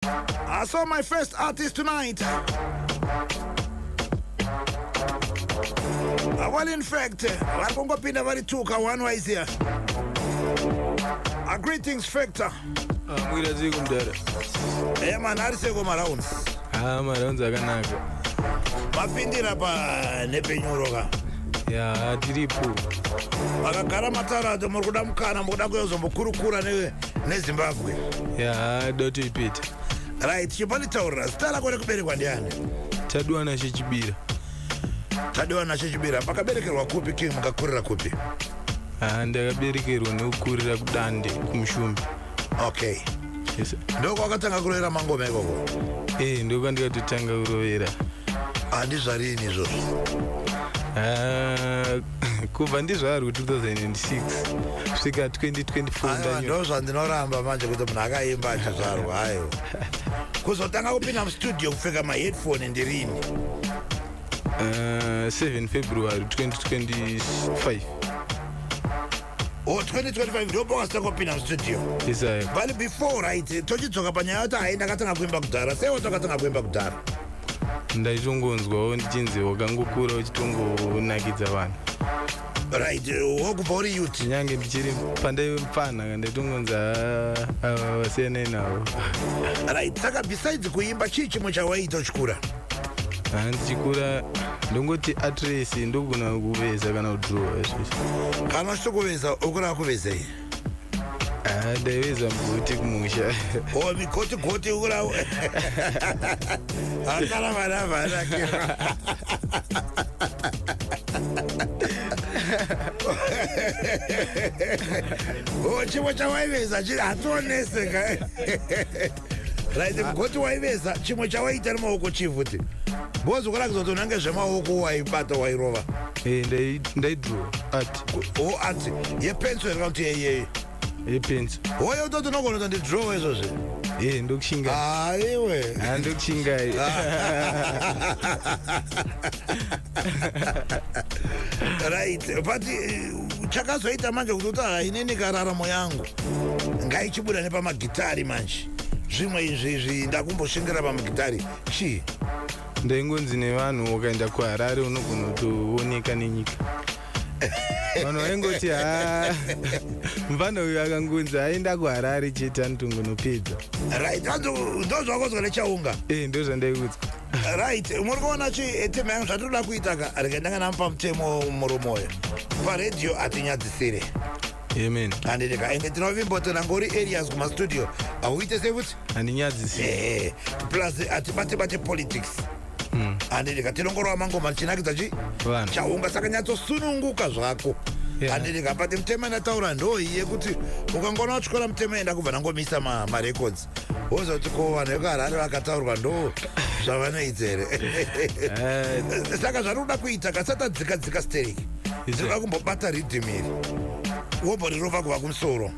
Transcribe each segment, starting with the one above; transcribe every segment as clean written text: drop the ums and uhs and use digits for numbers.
I saw my first artist tonight. Well, in fact, vari kungopinda vari tuka one wise here. Greetings, Factor. Mwira dziko mudhara. Eh, man, ari seko marounds. Ah, marounds akanaka. Mapindira pa nepenyuro ka. Ya, tiripo. Vakagara mataradzo muri kuda mukana muri kuda kuyozombokurukura neZimbabwe. Ya, dotoipeta. Right, chimbonditaurira zita rako rekuberekwa ndiani? Tadiwa nashe Chibira. Tadiwa nashe Chibira. Makaberekerwa kupi king mukakurira kupi? Ah, ndakaberekerwa nekukurira kuDande kuMushumbi. Okay. Yes. Ndokwakatanga kurovera mangoma ikoko? Eh, ndokwandikatotanga kurovera. Handizvarini izvozvo? Ah, kubva ndizvarwa 2006 kusvika 2024. Ndo zvandinoramba manje kuti munhu akaimba achizvarwa aiwa. Kuzotanga kupinda mustudio kupfeka maheadphone ndirini? 7 February 2025. Oh, 2025 ndipo wakatanga kupinda mustudio. Yes, I. But before, right, tochidzoka panyaya yekuti hai ndakatanga kuimba kudhara. Sei watakatanga kuimba kudhara? Ndaitongonzwawo ndichinzi wakangokura uchitongonakidza vanhu. Right, wokubva uri youth. Nyange ndichiri pandaipfana ndaitongonzi ava vasiyanai navo. Right, saka besides kuimba chii chimwe chawaiita uchikura? Ndichikura ndongoti address ndogona kuveza kana kudhirowa izvozvo. Kana uchitokuveza ukurava kuvezei? Ndaiveza mugoti kumusha. Oh, migoti goti ukurava. Akara vana vana. Oh, chimwe chawaiveza chiri hationeseka. Right, mugoti waiveza chimwe chawaiita nemaoko chii futi? Because ukurakidza kuti unange zvemaoko waibata wairova. Eh, ndaidhirowa art. Oh, art yepencil here kana kuti yeyeye? Yepencil. Hoyo utoti unogona kuti ndidhirowe izvozvi? Eh, ndokushinga. Aiwe. Ndokushingai. Right, but chakazoita manje kuti uti inini kararamo yangu ngaichibuda nepamagitari manje. Zvimwe izvi ndakumboshingira pamagitari chii? Ndaingonzi nevanhu ukaenda kuHarare unogona kutooneka nenyika. Vanhu vaingoti ha mufana uyu akangonzi aenda kuHarare chete anotongonopedza. Right, ndo zvakozwa nechaunga. Eh, ndo zvandaikudzwa. Right, muri kuona chitema yangu zvatinoda kuita ka rega ndanga namupa mutemo murume uyu. Paredhiyo hatinyadzisire. Amen. Handidika ende tinovimba kuti nangori areas kumastudio hauite sei futi? Handinyadzisire. Eh, plus hatibate bate politics. Handidika tinongorova mangoma tichinakidza chi vanhu. Chaunga saka nyatsosununguka zvako. Handidika but mutemo ndataura ndo iye kuti ukangoona uchikora mutemo enda kubva nangomisa marecords. Woza kuti ko vanhu vekuHarare vakataurwa ndo zvavanoita here. Saka zvatinoda kuita kasati dzika stereki. Tinoda kumbobata rhythm iri. Womborirova kubva kumusoro.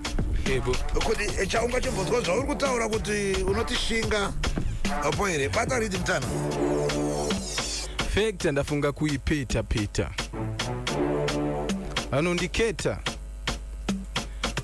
Kuti chaunga chimbonzwa zvauri kutaura kuti unotishinga apo here. Bata rhythm tana. Factor ndafunga kuipeta peta. Vanondiketa.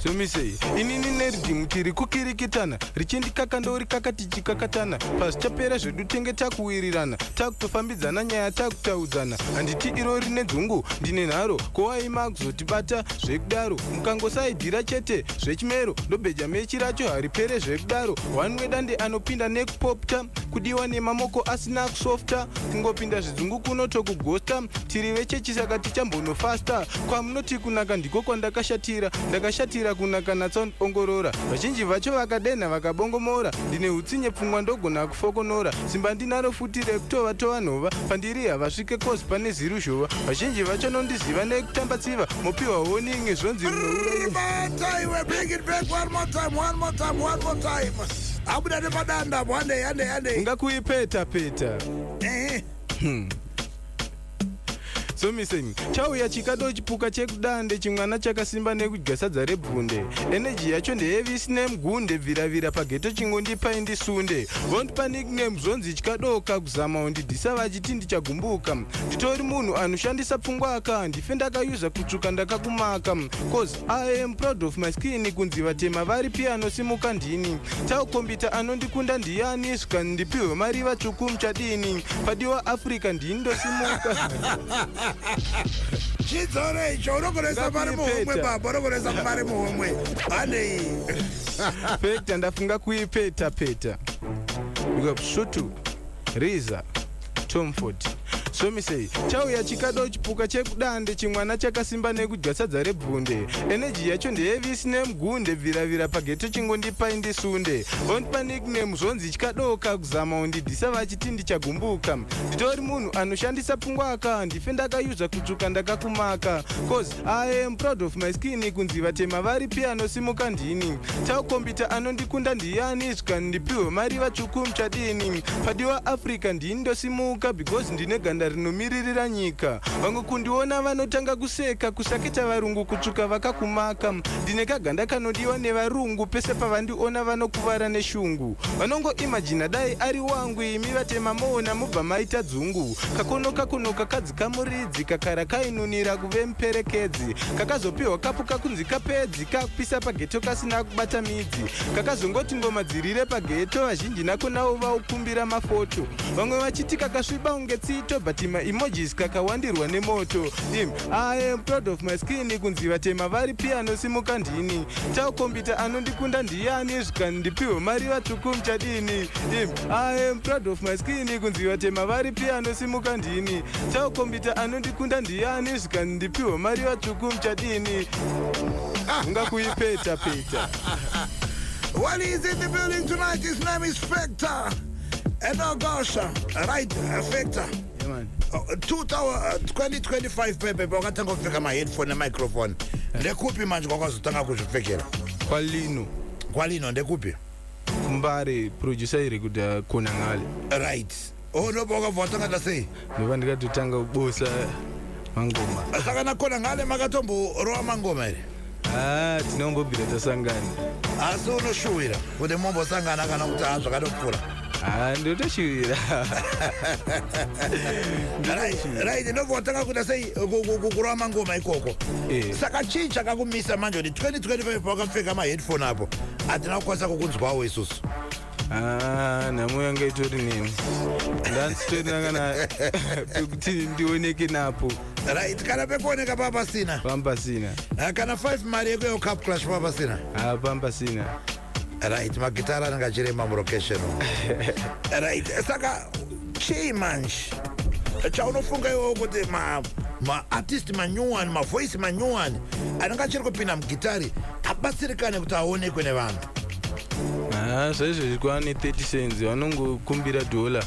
Somisei inini neridhimu tiri kukirikitana richindikaka ndorikaka tichikakatana pazvichapera zvedu tenge takuwirirana takutofambidzana nyaya takutaudzana handiti iro rine dzungu ndine nharo kowaima kuzotibata zvekudaro mukangosaidhira chete zvechimero ndobheja mechi racho haripere zvekudaro one wedande anopinda nekupopta kudiwa nemamoko asina kusofta kungopinda zvidzungu kunotokugosta tiri vechechi saka tichambonofasta kwamunoti kunaka ndiko kwandakashatira ndakashatira kunaka natsaongorora vazhinji vacho vakadenha vakabongomora ndine utsinye pfungwa ndogona kufokonora simba ndinaro futi rekutova tova nhova pandiri havasvike kozi pane ziruzhova vazhinji vacho nondiziva nekutamba tsiva mopiwa warning zvonzi munouraiwe. Bring it back one more time, one more time, one more time. Abuda nepadanda, one day, one day, one day. Ungakuipeta peta. So missing chauya chikado chipuka chekudande, chimwana chakasimba nekudya sadza rebvunde. Energy yacho ndeyevisi nemugunde, bviravira pageto chingondipai ndisunde. Vondipa nickname zvonzi chikadoka, kuzama undidhisa vachiti ndichagumbuka. Nditori munhu anoshandisa pfungwaka, ndife ndakayuza kutsvuka ndakakumaka, 'cause I am proud of my skin. Kunzi vatema vari piano simuka ndini taukombita, anondikunda ndiyani? Zvikandipiwe mari vatsvuku muchadini? Padiwa Africa ndini ndosimuka. Chidzoro icho, unogonesa mari muhomwe. Ngakuipeta. Baba, unogonesa mari muhomwe anei? Peta, ndafunga kuipeta peta. Shutu riza Tomford. So misei chauya chikado chipuka chekudande, chimwana chakasimba nekudya sadza rebvunde. Energy yacho ndeyevisi nemugunde, bviravira pageto chingondipai ndisunde. Vondipa nickname zvonzi chikadoka, kuzama undidhisa vachiti ndichagumbuka. Nditori munhu anoshandisa pfungwaka, ndife ndakayuza kutsvuka ndakakumaka, 'cause I am proud of my skin. Kunzi vatema vari piano simuka ndini taukombita, anondikunda ndiyani? Zvikandipiwe mari vatsvuku muchadini? Padiwa Africa ndini ndosimuka, because ndine ganda rinomiririra nyika. Vamwe kundiona vanotanga kuseka, kusaketa varungu kutsvuka vakakumaka. Ndine kaganda kanodiwa nevarungu, pese pavandiona vanokuvara neshungu, vanongoimajina dai ari wangu. Imi vatema moona mubva maita dzungu. Kakono kakonoka kadzi kamuridzi, kakara kainunira kuve muperekedzi, kakazopiwa kapu kakunzi kapedzi, kakupisa pageto kasina kubata midzi. Kakazongoti ngoma dzirire pageto, vazhinji nako navo vaukumbira mafoto, vamwe vachiti kakasviba unge tsito, but maemojis kakawandirwa nemoto. Im I am proud of my skin. Kunzi vatema vari piano simuka ndini taukombita, anondikunda ndiyani? Zvikandipiwe mari vatsvuku muchadini? Im I am proud of my skin. Kunzi vatema vari piano simuka ndini taukombita, anondikunda ndiyani? Zvikandipiwe mari vatsvuku muchadini? Ungakuipeta peta. Well, he's in the building tonight. His name is Fector. And oh gosh, right, Fector. Yeah, man. 2025 pepe wakatanga kupfeka maheadphone nemicrophone ndekupi manje kwakazotanga kuzvipfekera? Kwalino. Kwalino ndekupi? Kumbare, producer iri kuti kona ngale. Right, oh, ndopa wakabva watanga ta sei? Ndova ndikatotanga kubosa mangoma. Saka nakona ngale makatomborova mangoma here? Ah, tinombobvira tasangana. Asi unoshuwira kuti mombosangana kana kuti ha, zvakatopfuura? Ah, ndotoshuwira. Right, ndobva watanga kuita sei, kurova mangoma ikoko? Saka chii chakakumisa manje kuti 2025 pawakapfeka maheadphone apo hatina kukwanisa kukunzwawo isusu? Ah, nhamo yanga itori neni, ndanditorina kana pekuti ndioneke napo. Right, kana pekuoneka pava pasina. Pambasina. Ah, kana 5 mari yekuyo Cup Clash pava pasina. Ah, pambasina. Right, magitara anenge achirema mulocation. Right, saka chii manje chaunofunga iwewo kuti maartist manyuwani, mavoice manyuwani anenge achiri kupinda mugitari abatsirikane kuti aonekwe nevanhu? Ah, zvaizvezvi kwane 30 cents, vanongokumbira dhola,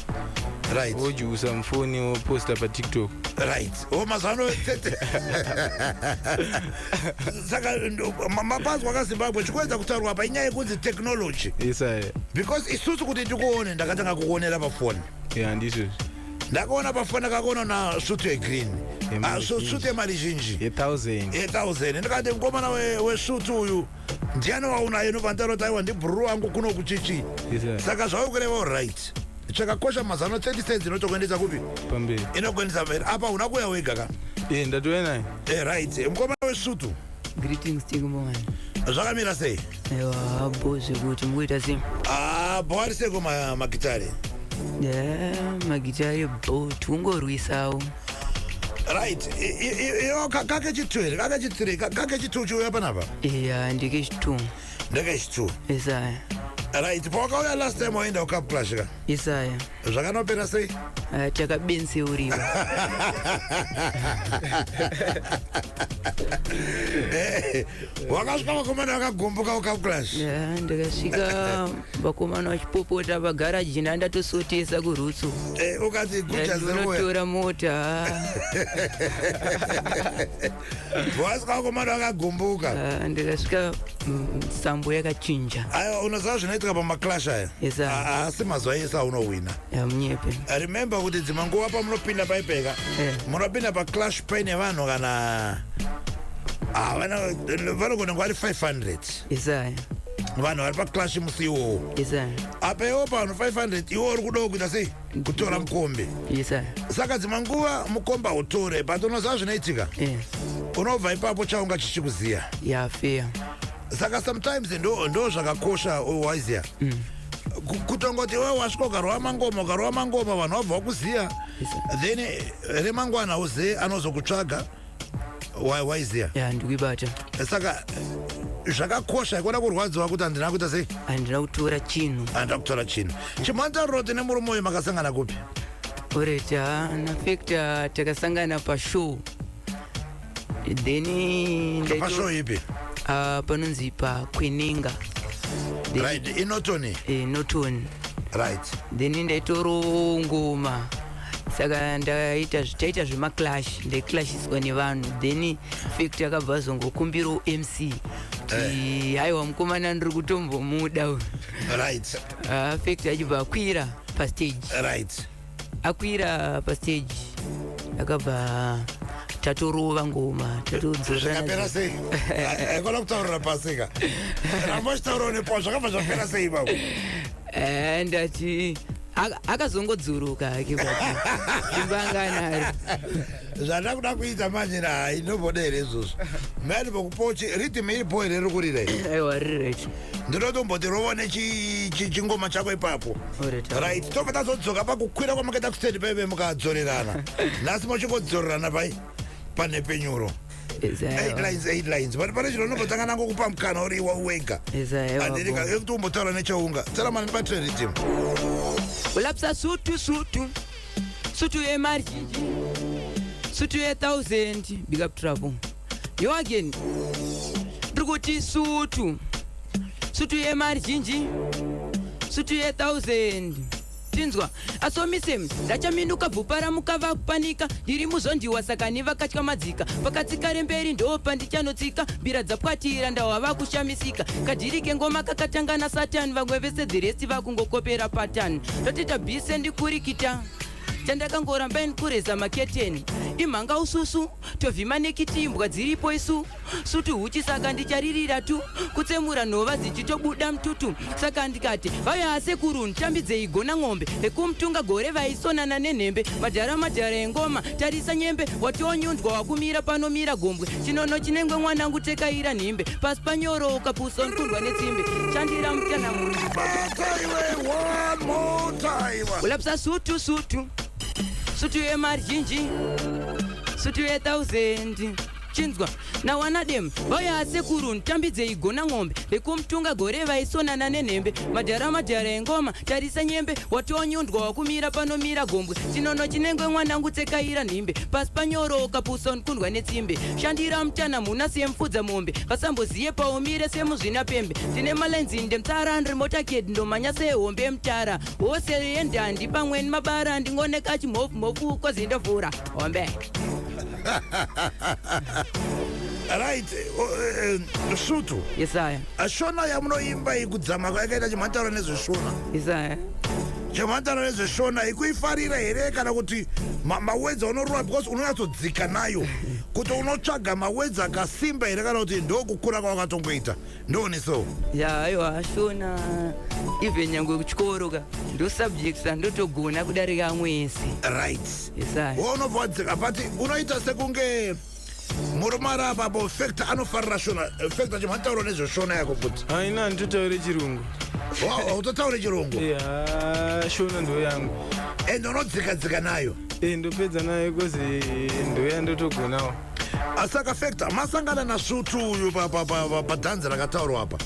wojusa mufoni, woposta paTikTok. Right, o mazuva ano tete. Saka mapazwa kaZimbabwe chikuedza kutaurwa apa inyaya yekunzi technology. Isaya. Because isusu kuti tikuone, ndakatanga kukuonera pafoni. Ya, ndizvozvo. Ndakaona pafoni, ndakakuona na sutu yegreen. Yemari Ah, zhinji. sutu yemari zhinji. Ye1000. Ye1000. Ndikati mukomana wesutu uyu ndiani waunayo? Nobva ndaroti aiwa, ndibhururu wangu kuno kuchichi. Isaya. Saka zvaukureva, right, chakakosha mazano 30 cents inotokuendesa kupi? Pamberi. Inokuendesa pamberi. Apa una kuuya wega ka? E, ndatouya naye. Right, mukomana wesutu. Greetings, Tingomani. Zvakamira sei? Aiwa, bo zvekuti mukuita sei? Ah, bho seko magitari. Yeah, magitari bo, tikungorwisawo. Right, iwo kakechi2 here, kakechi3, kakechi2 chiuya panapa? Iya, ndikechi2. Ndekech2. Isaya. Right, pawakauya last time waenda kuCup Clash ka? Isaya. Zvakanopera sei? Ah, takabenseuriwa. Wakasvika vakomana vakagumbuka kuCup Clash? Yeah, ndakasvika vakomana vachipopota pagaraji, ndandatosotesa kurutsu. Ukati guchazeuya. Ndinotora mota. Wasvika vakomana vakagumbuka? Ah, ndakasvika sambo yakachinja. Aiwa, unoziva zvinoitika pamaclash aya? Yes, sir. Haasi mazuva ese. aunowina. Yamunyepe. Remember kuti dzimwe nguva pamunopinda paipeka, munopinda paclash paine vanhu kana vanogona kunge vari 500 Isaya. vanhu vari paclash musi iwowo. Isaya. Apa iwo pavanhu 500 iwo uri kudawo kuita sei? Kutora mukombe. Isaya. Saka dzimwe nguva mukombe hautore, but unoziva zvinoitika, unobva ipapo chaunga chichikuziya. Ya, fair. Saka sometimes ndo zvakakosha, waiziya, kutongoti iwe wasvika ukarova mangoma, ukarova mangoma, vanhu vabva vakuziya, then remangwana uziye anozokutsvaga. Waiziya? Ya, ndikuibata. Saka zvakakosha ikona kurwadziwa kuti handina kuita sei? Handina kutora chinhu. Handina kutora chinhu. Chimhantauriro kuti nemurume uyu makasangana kupi? Alright, naFactor takasangana pashow, then Pashow ipi? Panonzi paKwenenga. Right, iNorton? Norton. Then ndaitoro ngoma, saka ndaita taita zvemaclash, ndaiclashiswa nevanhu. Then Factor akabva azongokumbirawo MC kuti haiwa, mukomana ndiri kutombomuda uyu. Factor achibva akwira pastage. Akwira pastage, akabva tatorova ngoma, tatodzorana. Zvikapera sei? Aikona kutaurira pasika, ramba uchitaurawo nepo. Zvakabva zvapera sei ipapo? Ndati akazongodzuruka hake, but simba anga anaro. Zvanda kuda kuita manje na inoboda here izvozvo? Mani vokupochi rhythm iripo here riri kurira iri? Aiwa, riri right. Ndinotomboti rova nechingoma chako ipapo. Alright. Right, tobva tazodzoka pakukwira kwamakaita kustage paive mukadzorerana. Nhasi muchingodzorerana pai panhepenyuro. Eight lines, eight lines, but pane chino unombotanga nango kupa mukana uri iwe wega. Aiwa, Handika ekuti umbotaura nechaunga tsaramani ndibatire rhythm. Ulapsa sutu, sutu, sutu yemari zhinji, sutu ye1000. Big up Travel. Yo again, ndiri kuti sutu, sutu yemari zhinji, sutu ye1000. Tinzwa asomise ndachaminuka bvupa ramukava kupanika. Ndiri muzondiwa, saka nevakatya madzika pakatsika remberi ndo pandichanotsika. Mbira dzapwatira, ndahwa vakushamisika. Kadhiri kengoma kakatanga nasatani, vamwe vese the rest vakungokopera patani. Totoita bhise ndikurikita chandakangoramba ndikureza maketeni imhanga ususu tovhima nekitimbwa dziripo isu sutu huchi. Saka ndicharirira tu kutsemura nhova dzichitobuda mututu. Saka ndikati vauya asekuru, nditambidzei gona ng'ombe vekumutunga gore vaisonana nenhembe. Madhara, madhara engoma, tarisa nyembe, wationyundwa wakumira panomira gombwe. Chinono chinengwe mwanangu, tekaira nhimbe pasi panyoro, ukapusa nkundwa netsimbe. Chandira mutana munhu. Bata iwe, one more time. Ulapsa sutu, sutu, sutu yemari zhinji, sutu ye1000. Chinzwa nawana dem vauya asekuru, nditambidzei gona ng'ombe vekumutunga gore vaisonana nenhembe. Madhara, madhara engoma, tarisa nyembe, wationyundwa wakumira panomira gombwe. Chinono chinengwe mwanangu, tsekaira nhimbe pasi panyoro, ukapusa nkundwa netsimbe. Shandira mutana mhuna semufudza mombe, vasamboziye paumire semuzvinapembe. Ndine malenzinde mutsara, ndiri motakedi, ndomhanya sehombe mutara wose yendandi pamweni mabara. Ndingoneka chimhofu-mhofu kozindovhura hombe. Right, sutu. Isaya. Shona yamunoimba iyi, kudzama kwayakaita, chimhantaura nezveshona. Isaya. Chimhantaura nezveshona, ikuifarira here kana kuti mawedzi aunorova, because unonyatsodzika nayo, kuti unotsvaga mawedzi akasimba here kana kuti ndokukura kwawakatongoita ndoonesewo? Ya, aiwa, Shona even nyangwe kuchikoro ka, ndo subjects andotogona kudarika amwe ese. Isaya. Unobva wadzika, but unoita sekunge murume ari apapo, Factor, anofarira Shona. Factor, chimhantaura nezveshona yako futi. Haina, nditotaure Chirungu. Utotaure Chirungu? Ya, Shona ndo yangu. And unodzika-dzika nayo? E, ndopedza nayo cause ndo yandotogonawo. Saka Factor, masangana naSvutu uyu padhanzi rakataurwa apa,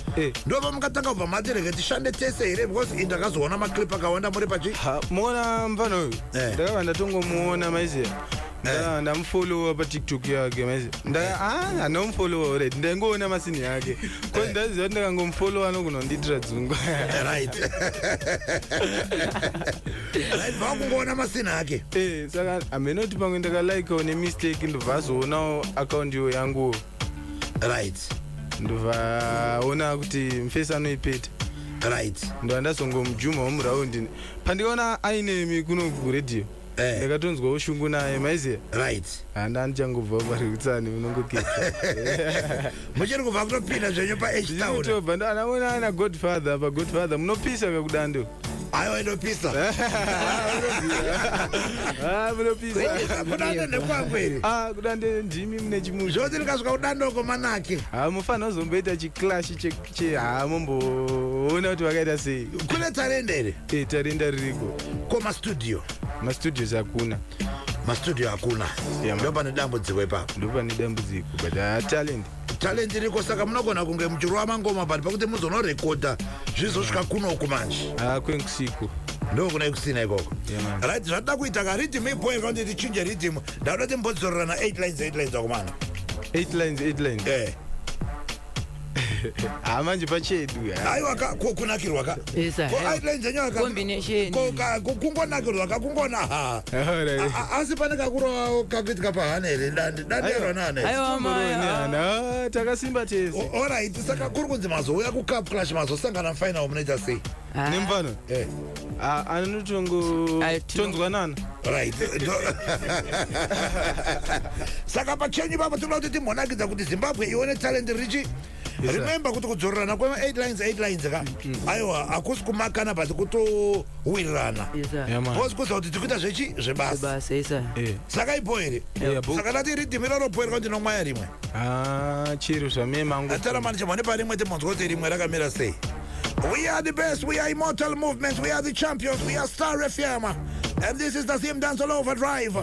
ndo pamukatanga kubva mati rege tishande tese here? Because indakazoona maclip akawanda muri pachi Ha, muona mufana uyu, ndakabva ndatongomuona, maiziya, ndamufollowa paTikTok yake, maiziya. Handamufollowa already, ndaingoona masini yake cause ndaziva kuti ndakangomufollowa anogona kundiitira dzungu. Right, vakungoona masini ake. Eh, saka hamenoti pamwe ndakalaikawo nemistake, ndobva azoonawo akaunti iyo yanguwo. Ndobva aona kuti mufesi anoipeta. Right. Ndo andazongomujuma muraundi pandikaona ainemi kuno kuredhiyo. Ndakatonzwawo shungu naye, maiziya. Handa ndichangobva parikutsani munongoketa. Muchiri kubva kutopinda zvenyu pa H Town? Ndinotobva anaona ana Godfather pa Godfather munopisa kakudando. Aiwa, inopisa. Ah, munopisa. Kudando ndekwangu here? Ah, kudande ndimi mune chimusha. Zvoti ndikasvika kudandoko manake. Ha, mufanira kuzomboita chiclash che ha, mumboona kuti vakaita sei. Kune tarenda here? E, tarenda ririko. Ko mastudio? Mastudios hakuna. Mastudio hakuna. Yeah, man. Ndo pane dambudziko ipapo. Ndo pane dambudziko, but ha, talent. Talent iriko, saka munogona kunge muchirova mangoma, but pakuti muzonorekodha zvizosvika kunoku manje. Ha, kwenkusiko. Ndo kuna kusina ikoko. Yeah, man. Right, zvatida kuita ka rhythm ipoe kauti tichinje rhythm. Ndakuda timbodzorerana 8 lines, 8 lines, akomana. 8 lines, 8 lines. Ha, manje pachedu ha. Aiwa ka, kunakirwa ka. Yes, sir. Ko 8 lines enyewa ka. Combination. Kungonakirwa ka, kungona ha. Alright. Asi pane kakurova kakuitika pahana here? Danderwa nahana here? Aiwa. Tomboroni, hana takasimba tese. Alright, saka kuri kunzi mazouya kuCup Clash, mazosangana final, munoita sei? Nemufano. Anotongo Ai, tonzwanana. Right. Saka pachenyu ipapo tinoda kuti timbonakidza kuti Zimbabwe ione talent richi. Yes, sir. Remember kuti kudzorerana kwema 8 lines, 8 lines ka, aiwa, hakusi kumakana, but kutowirirana. Yes, sir. Yeah, man. Because kuziva kuti tiri kuita zvechi zvebasa. Basa, yes, sir. Saka ipo here? Yeah, bo. Saka tati riddim iroro po here, kuti ndinomwaya rimwe. Ah, chero zvame mangu. Ataramani chimone parimwe, timonzwa kuti rimwe rakamira sei. We are the best, we are Immortal Movement, we are the champions, we are Star FM, and this is the Zim Dancehall Overdrive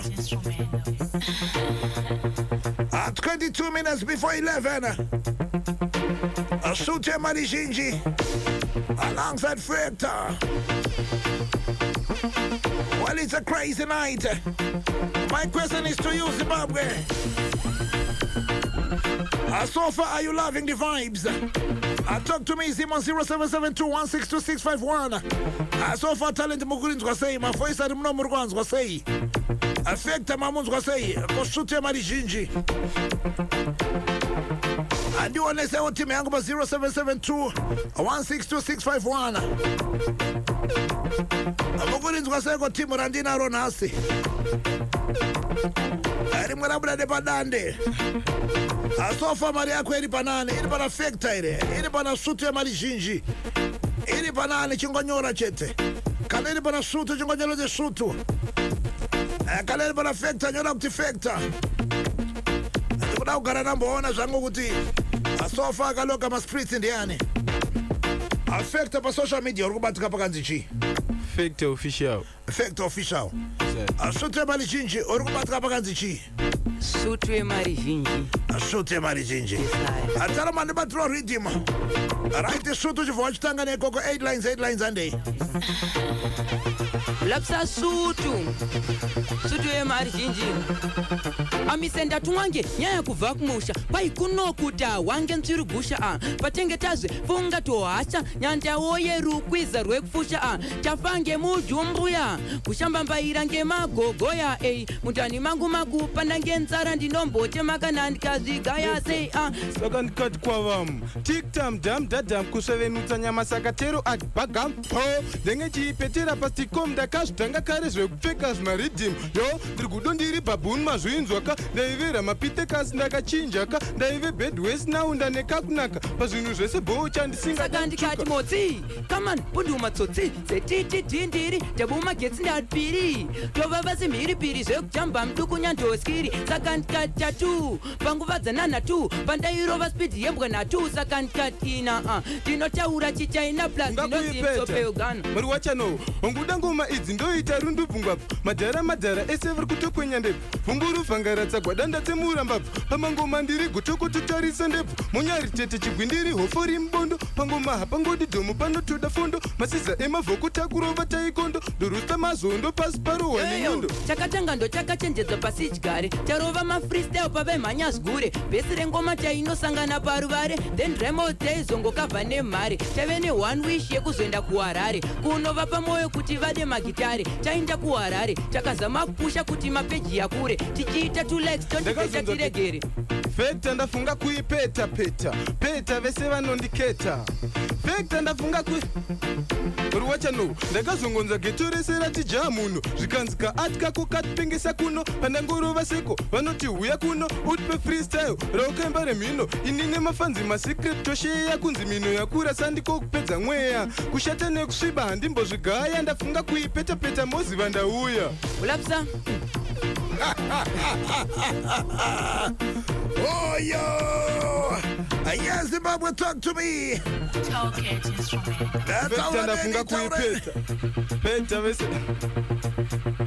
at 22 minutes before 11. Sute Marishinji alongside Frector. Well, it's a crazy night. My question is to you, Zimbabwe. So far, are you loving the vibes? Talk to me, Simon 0772162651. So far, talent mukurinzwa sei? Mavoice ari muno muri kuanzwa sei? Affecta mamunzwa sei? Kosute mari zhinji. Andionesewo timu yangu pa 0772 162651. Mukurinzwa seiko timu randinaro nhasi? Rimwe rabuda nepadande. So far mari yako iri panani? Iri pana Factor here? Iri pana Sutu yemari zhinji? Iri panani? Chingonyora chete. Kana iri pana Sutu, chingonyora kuti Sutu. Kana iri pana Factor, nyora kuti Factor. Ndikuda kugara ndamboona zvangu kuti so far akaloka mastreets ndiani. Factor pasocial media uri kubatika pakanzi chii? Factor Official. Factor Official. Sutu yemari zhinji uri kubatika pakanzi chii? Sutu yemari zhinji. Sutu yemari zhinji. Yes, sir. Atara mandibatiro rhythm. Right, Sutu, chibva wachitanga nekoko 8 lines, 8 lines, andei. Lapsa sutu, sutu yemari zhinji. Amise ndatumwange nyaya kubva kumusha kwai kunokuta wange ntsviri gusha a patengetazve funga tohasha nyandawo yerukwiza rwekufusha a tafange mujumbuya kushambambaira ngemagogoya ei mundani mangu makupanda ngenzara ndinombochema kana ndikazvigaya sei a. Saka ndikati kwavamu tiktam dam dadam kusvevenutsa nyama, saka tero ati bagam po ndenge chiipetera pastikom. Ndakazvitanga kare zvekupfeka zvimariddim yo ndiri gudo, ndiri bhabhuni, mazvinzwa ka. Ndaivera mapitekasi, ndakachinja ka, ndaive bedwes now ndanekakunaka pazvinhu zvese bhoo. Saka ndikati motsi kaman punduma tsotsi zetiti dhindiri ndabumagetsi ndatpiri tovava simhiripiri zvekujamba mudukunya ndoskiri. Saka ndikati tatu panguva dzanana 2 pandairova spidi yembwa na2. Saka ndikati ina a ndinotaura chichaina plus ndinonzi mutsopeugana. Muri wachano onguda ngoma idzi ndoita rundubvungwabvu madhara madhara ese vari kutokwenya ndebvu vhunguruvhangaratsa gwadanda tsemurambabvu pamangoma ndiri gotokototarisa ndebvu munyari tete chigwindiri hofori mubondo pangoma hapangodi dhomu panotoda fondo masiza emavhoko takurova taikondo ndorusta mazondo pasi parohwa Eyo, nenyundo. Chakatanga ndo chakachenjedza pasichigare charova mafreestyle pavaimhanya zvigure. kure. Bhesi rengoma tainosangana paruvare, then Dremo taizongokabva nemhare. Taive ne1 wish yekuzoenda kuHarare, kunovapa mwoyo kuti vade magitare. Taenda kuHarare, takazama kupusha kuti mapeji yakure, tichiita 2 likes tondipeta. Ndakazonzwa. Tiregere. Fekta, ndafunga kuipeta peta peta, vese vanondiketa. Fekta, ndafunga ku ruwachano. Ndakazongonza ghetto rese rati ja muno, zvikanzi kaati kako katipengesa kuno. Pandangorova seko vanoti huya kuno utipe freestyle raukaimba remhino. Ini nemafanzi masecret tosheya, kunzi mhino yakura sandiko kupedza mweya, kushata nekusviba handimbozvigaya. Ndafunga kuipeta peta, moziva ndauya. Ulapsa. Oh, yo! Yes, Zimbabwe, talk to me. Talk instrument. Fekta, ndafunga kuipeta peta vese.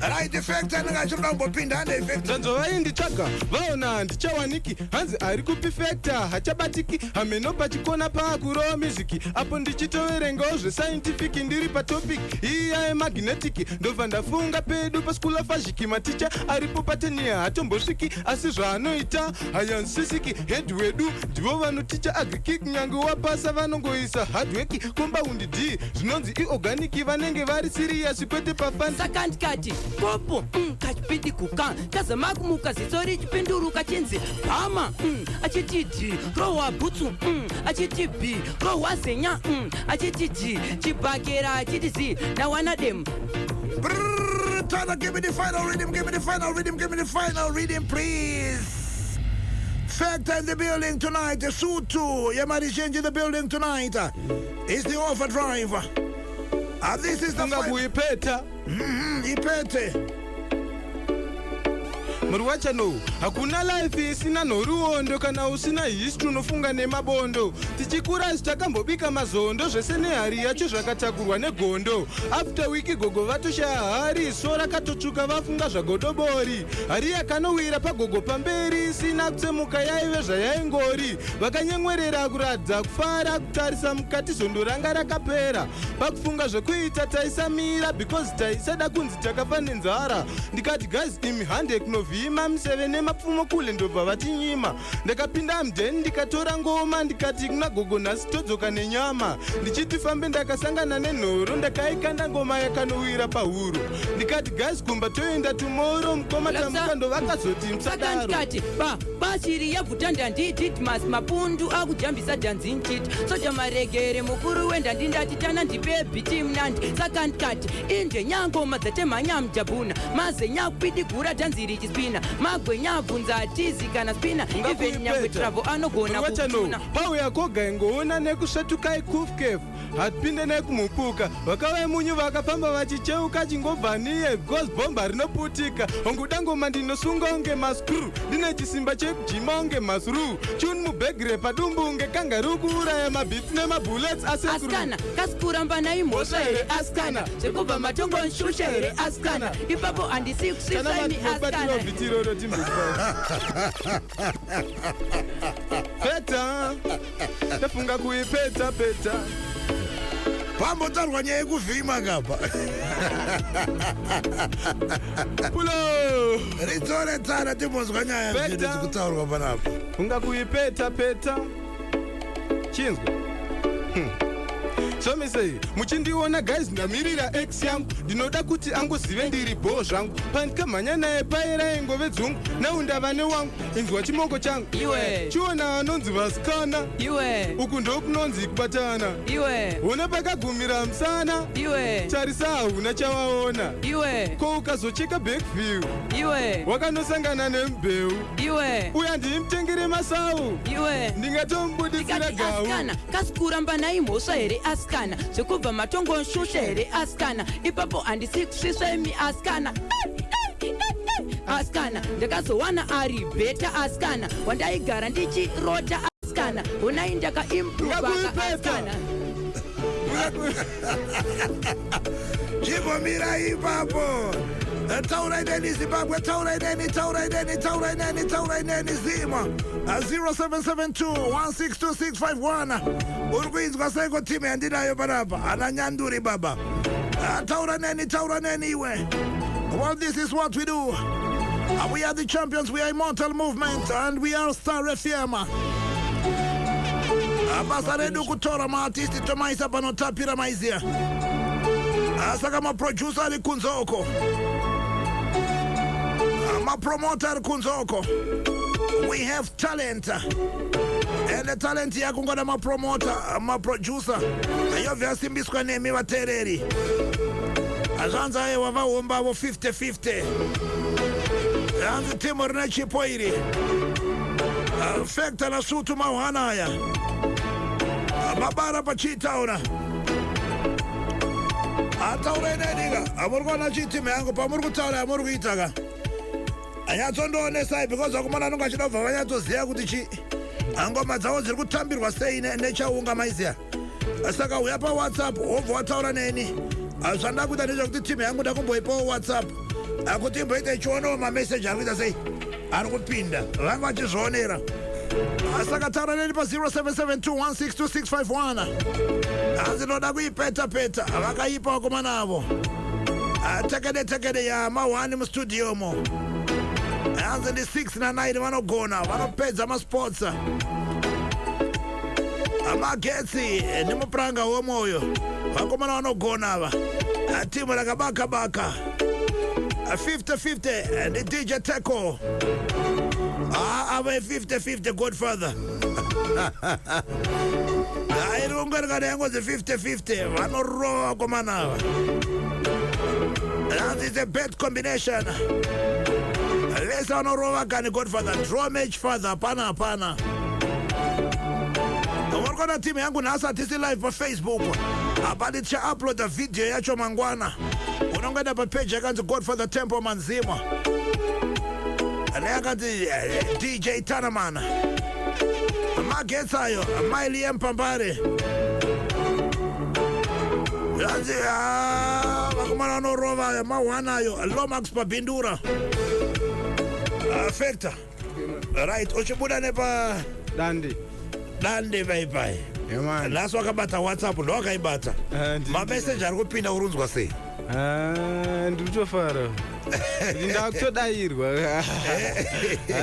Right, Factor, ndingachiri kumbopinda ande Factor. Nzanzo vainditsvaga, vaona handichawaniki, hanzi ari kupi Factor, hachabatiki, hameno pachikona paakurova miziki apo. Ndichitoverengawo zvescientific, ndiri patopic iya yemagnetic. Ndobva ndafunga pedu paschool afazhiki, maticha aripo patenia hatombosviki, asi zvaanoita hayansisiki. Head wedu ndivo vanoticha agriki, kunyange wapasa vanongoisa hardwork. Compound d zvinonzi iorganic, vanenge vari serious kwete pafan. Saka ndikati kopo kachipidi kuka kazama kumuka, ziso richipinduruka, chinzi bhama achiti d rohwa bhutsu achiti b rohwa zenya achiti d chibhakera, achiti z nawana demu. Brrr, Tana, give me the final rhythm, give me the final rhythm, give me the final rhythm, please. Factor in the building tonight, the Sutu, Yamari Change in the building tonight. It's the overdrive. This is the Funga final. kuipeta. Ipete. Muriwachano, hakuna life isina nhoroondo. Kana usina history unofunga nemabondo. Tichikura takambobika mazondo, zvese nehari yacho zvakatakurwa negondo. After wiki gogo vatoshaya hari, so rakatotsvuka vafunga zvagodobori. Hari yakanowira pagogo pamberi isina kutsemuka, yaive zvayaingori. Vakanyemwerera kuratidza kufara, kutarisa mukati zondo ranga rakapera. Pakufunga zvekuita taisamira, because taisada kunzi takafa nenzara. Ndikati, "Guys, imi, hande kunovhima miseve nemapfumo kule." Ndobva vatinyima. Ndakapinda mudheni, ndikatora ngoma, ndikati kuna gogo, "Nhasi todzoka nenyama." Ndichiti fambe, ndakasangana nenhoro, ndakaikanda ngoma yakanowira pahuro. Ndikati, "Guys, kumba toenda tomorrow." Mukoma Tamuka ndovakazoti Saka musadaro. Ndikati ba bashiri yabvuta ndandididmas mapundu akujambisa dhanzi nchiti soja maregere mukuru wendandi. Ndati tana ndipe bhiti mnandi. Saka ndikati inde nyangoma dzatemhanya mujabhuna mazenya kupidigura dhanzi richispina magwenya abvunza atizi kana spina, even nyangwe Travo anogona Wachano kutuna. Pauya koga ingoona nekusvetukai kufkef, hatipinde nekumupuka. Vakava munyu vakafamba vachicheuka, chingobva niye because bhomba rinoputika. Onguda ngoma ndinosunga unge mascrew, ndine chisimba chekujima unge masru chuni mubhegire padumbu unge kangaroo, kuuraya mabeats nemabullets asekuru. Asikana, kasi kuramba naimhosva here asikana? Zvekubva matongonshusha here asikana? Ipapo handisi kusvisaimi asikana. Bhitiroro timbopa peta, ndafunga kuipeta peta. Pambotaurwa nyaya yekuvhima kapa. Pulo. Ridzore Tana, timbonzwa nyaya Peta. zvedu dzikutaurwa panapa. Funga kuipeta peta, chinzwa. Somisei muchindiona guys, ndamirira ex yangu, ndinoda kuti angozive ndiri bho zvangu. Pandikamhanya naye pairaingove dzungu, nau ndava newangu. Inzwa chimoko changu. Iwe. Chiona anonzi vasikana. Iwe. Uku ndokunonzi kubatana. Iwe. Ona pakagumira musana. Iwe. Tarisa, hauna chawaona. Iwe. Ko ukazocheka backview, Iwe. wakanosangana nemubheu. Iwe. Uya ndimutengere masau. Iwe. Ndingatomubudisira Ndikati gau. asikana, kasi kuramba naimhosva here asikana? Zvekubva matongonshusha here asikana? Ipapo handisi kusvisvaimi asikana. Asikana, ndakazowana ari better asikana, wandaigara ndichirota asikana. Honai ndakaimprovaka. Ngakuipeta. Asikana. Chimbomira ipapo. Taurai neni Zimbabwe, taurai neni, taurai neni, taurai neni, taurai neni zima 0772 162651. Uri kuinzwa seiko timu yandinayo panapa? Ana nyanduri baba. Taura neni, taura neni iwe. Well, this is what we do. We are the champions, we are Immortal Movement and we are Star FM. Basa redu kutora maartisti tomaisa panotapira, maiziya. Saka maproducer ari kunze uko, mapromoter ari kunze uko, we have talent and the talent yakungoda mapromoter, maproducer. Yobva yasimbiswa nemi vateereri. Zvanzi aiwa, vahombavo 50-50. Hanzi timu rine chipo iri, Factor naSutu mahwana aya mabara pachitaura. Ataurai neninga amuri kuona chitimu yangu pamuri kutaura yamuri kuita ka, anyatsondoonesai because vakomana anonge achida kubva vanyatsoziva kuti chi ngoma dzavo dziri kutambirwa sei nechaunga, maiziya. Saka uya paWhatsApp wobva wataura neni. Zvanda kuita ndezvekuti timu yangu ndakumboipawo WhatsApp akuti imboita ichionawo mameseji ari kuita sei, ari kupinda, vanga vachizvionera. Saka taura neni pa0772162651. Hanzi ndoda kuipeta peta, vakaipa vakomana avo. Tekede tekede yama1 mustudio mo. Hanzi ndi 6 na9 vanogona, vanopedza masports. Magetsi nemupuranga womwoyo, vakomana vanogona ava. Timu rakabaka baka 50-50 ndi DJ Teco. Ava 50-50, Godfather airunga kana yangozi 50-50, vanorova vakomana ava. Hanzi it's a bad combination, vese vanorova kani. Godfather, draw match father, hapana hapana. Uri kuona timu yangu nhasi hatisi live paFacebook apa, tichauploada video yacho mangwana. Unongoenda papeji yakanzi Godfather Temple Manzima neyakanzi DJ Tanaman. Magetsi ayo maili yempambare. Yanzi vakomana vanorova ayo ma1 ayo Lomax pabhindura. Factor, right, uchibuda nepa Dande. Dande paipai. Yemani. Nhasi wakabata WhatsApp, ndowakaibata. Mameseji ari kupinda, urunzwa sei? Ah, ndiri kutofara, ndakutodayirwa,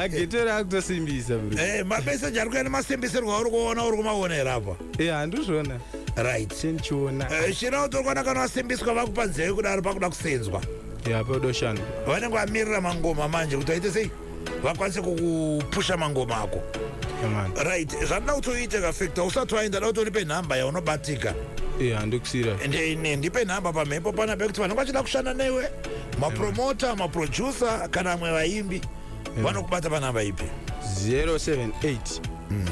geto raakutosimbisa, bro. Mameseji ari kuya nemasimbisirwo auri kuona, uri kumaonera apa? E, handizvona. Chendichiona. China kuti uri kuona kana wasimbiswa, vakupa nzeve kudaro, pakuda kusenzwa. Ya, padoshanda. Vanenge vamirira mangoma manje kuti vaite sei, vakwanise kukupusha mangoma ako. Yemani. Right, zvandida kuti uite kaFactor, usati waenda, da kuti uripe nhamba yaunobatika. E, handikusira. Ndipe nhamba pamhepo pana pekuti vanenge vachida kushanda newe, mapromota, maproducer kana vamwe vaimbi, vanokubata panhamba ipi? 078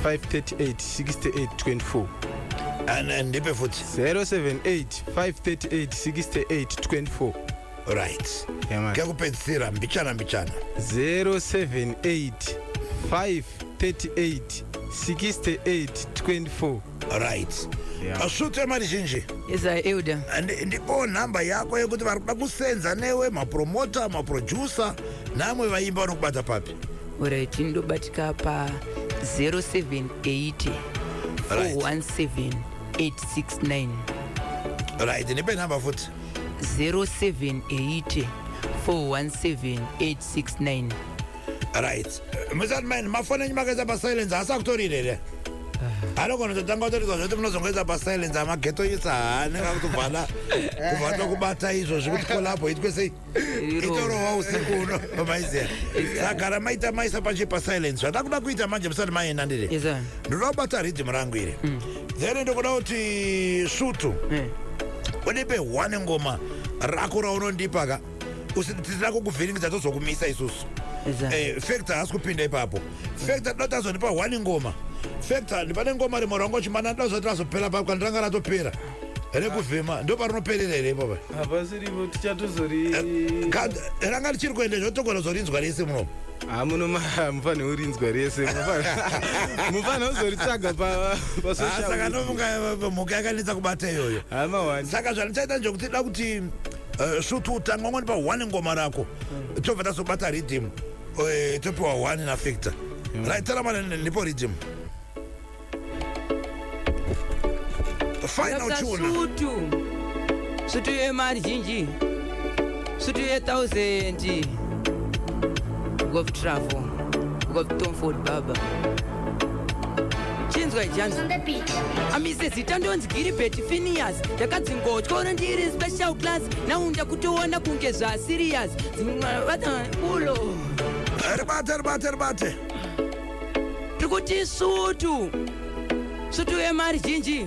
538 68 24. And ndipe futi. 078 538 68 24. Right. Yemani. Kekupedzisira, mbichana mbichana. 078 538 68 24. Right. Yeah. Svutu yemari zhinji. Yes, elder. Ndipo nhamba yako yekuti vari kuda kusenza newe, mapromota, maproducer namwe vaimba, vanokubata papi? Alright, ndobatika pa 078 417 869. Right, ndipe nhamba futi. 078 417 869. Right, musati maini, mafoni enyu makaisa pasilence, haasi akutorire here? Anogona kutotanga kutoridza zvoti munozongoisa pasilence. Amageto isa haanenge akutobvala kubva tokubata izvozvi kuti collabo itwe sei, itorohwa usiku uno, maiziya. Saka maita maisa pachi pasilence. Zvatakuda kuita manje musati maenda ndiri Yes, sir. ndinoda kubata riddim rangu iri, then ndokuda kuti Svutu undipe one ngoma rako raunondipa ka, tisina kukuvhiringidza, tozokumisa isusu. Yes, sir. Factor haasi kupinda ipapo. Factor toda tazondipa one ngoma. Factor, ndipane ngoma rimwe rangu chimana, ndoda zoti razopera papo kana ranga ratopera rekuvhima, ndo parinoperera here ipapo? Hapasiripo, tichatozori. Ranga richiri kuenda, zvotogona zorinzwa rese munomu. Hamuno, mufanira kurinzwa rese, mufanira kuzoritsvaga Ah, saka pasocial. nofunga mhuka yakanetsa kubata iyoyo. Hamawani. Saka zvandichaita ndechekuti da kuti Svutu utanga ungonipa one ngoma rako, tobva tazobata riddim, topiwa one naFactor. Right, taramana, ndipo riddim, final tune. Sutu, sutu yemari zhinji, sutu ye1000. Big up Travel, big up Tomford Baba. Chinzwa ichanzi. On the beat. Amise zita ndonzi Gilbert Phineas. Ndakadzingotyora ndiri special class. Now ndakutoona kunge zvaserious. Kulo. Ribate, ribate, ribate. Tiri kuti sutu. Sutu yemari zhinji.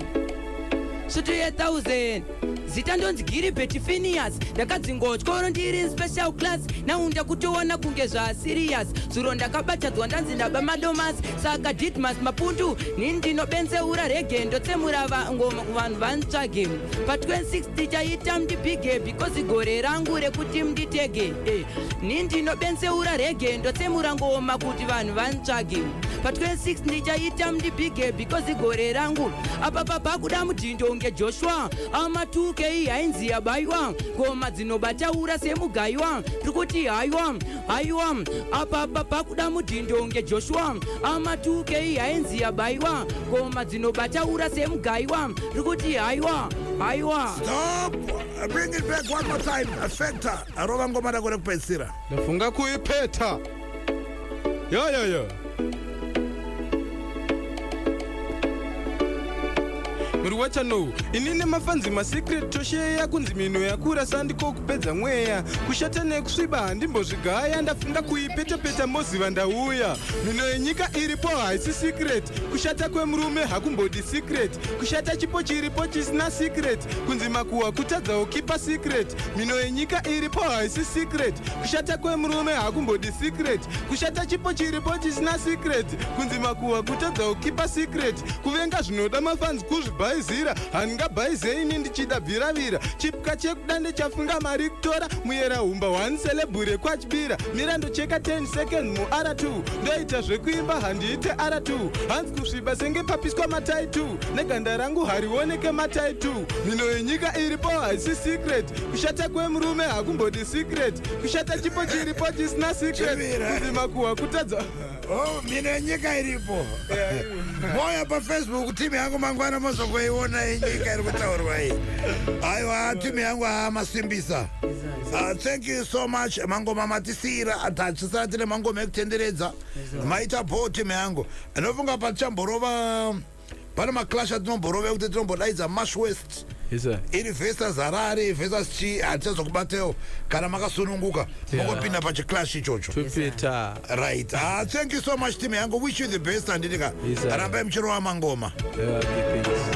Sutu ye1000. Zita ndonzi Gilbert Phineas. Ndakadzingotyoro ndiri special class. Now ndakutoona kunge zvaserious. Zuro ndakabatadzwa ndanzi ndaba madomasi. Saka Didmas Mapundu nini ndinobenzeura rege ndotsemura ngoma kuvanhu vantsvage. Pa 26 tichaita mundibhige because gore rangu rekuti munditege. Nini ndinobenzeura rege ndotsemura ngoma kuti vanhu vantsvage. Pa 26 ndichaita mundibhige because gore rangu. Apa papa kuda mudhindo nge Joshua. Ama 2K hainzi yabaywa. Ngoma dzinobataura semugaiwa. Tiri kuti haiwa haiwa. Apa papa kuda mudhindo nge Joshua. Ama 2K hainzi yabaywa. Ngoma dzinobataura semugaiwa. Tiri kuti haiwa haiwa. Stop. Bring it back one more time. Factor. Arova ngoma rako rekupedzisira. Ndafunga kuipeta. Yo yo yo. Muri wachano inini mafanzi masecret tosheya kunzi mino yakura sandiko kupedza mweya kushata nekusviba handimbozvigaya ndafunga kuipetapeta moziva ndauya mino yenyika iripo haisi secret kushata kwemurume hakumbodi secret kushata chipo chiripo chisina secret kunzi makuhwa kutadzawo kipa secret mino yenyika iripo haisi secret kushata kwemurume hakumbodi secret kushata chipo chiripo chisina secret kunzi makuhwa kutadzawo kipa secret kuvenga zvinoda mafanzi kuzvibhaizira handingabhaizeini ndichida bviravira chipuka chekuda ndechafunga mari kutora muyera humba 1 celebure kwachibira mira ndocheka 10 second mu-r2 ndoita zvekuimba handiite r2 hanzi kusviba senge papiswa matai 2 neganda rangu harioneke matai 2 mino yenyika iripo haisi secret kushata kwemurume hakumbodi secret kushata chipo chiripo chisina secret Chimira. kunzi makuhwa kutadza. Oh, mino yenyika iripo. Moya paFacebook timu yangu mangwana mozokuiona yenyika iri kutaurwa iyi. Aiwa, timu yangu haamasimbisa. Thank you so much. Mangoma matisiyira tachisara tine mangoma ekutenderedza. Maita bo timu yangu. Ndinofunga patichamborova pane maclash atinomborova ekuti tinombodaidza Mash West iri versus Harare versus chi hatichazokubatewo kana makasununguka mongopinda pachiclash ichocho. Tupita. Right, thank you so much, team yangu. Wish you the best, handiti ka? Yes, sir. Rambai muchirova mangoma. Yeah, okay, thanks.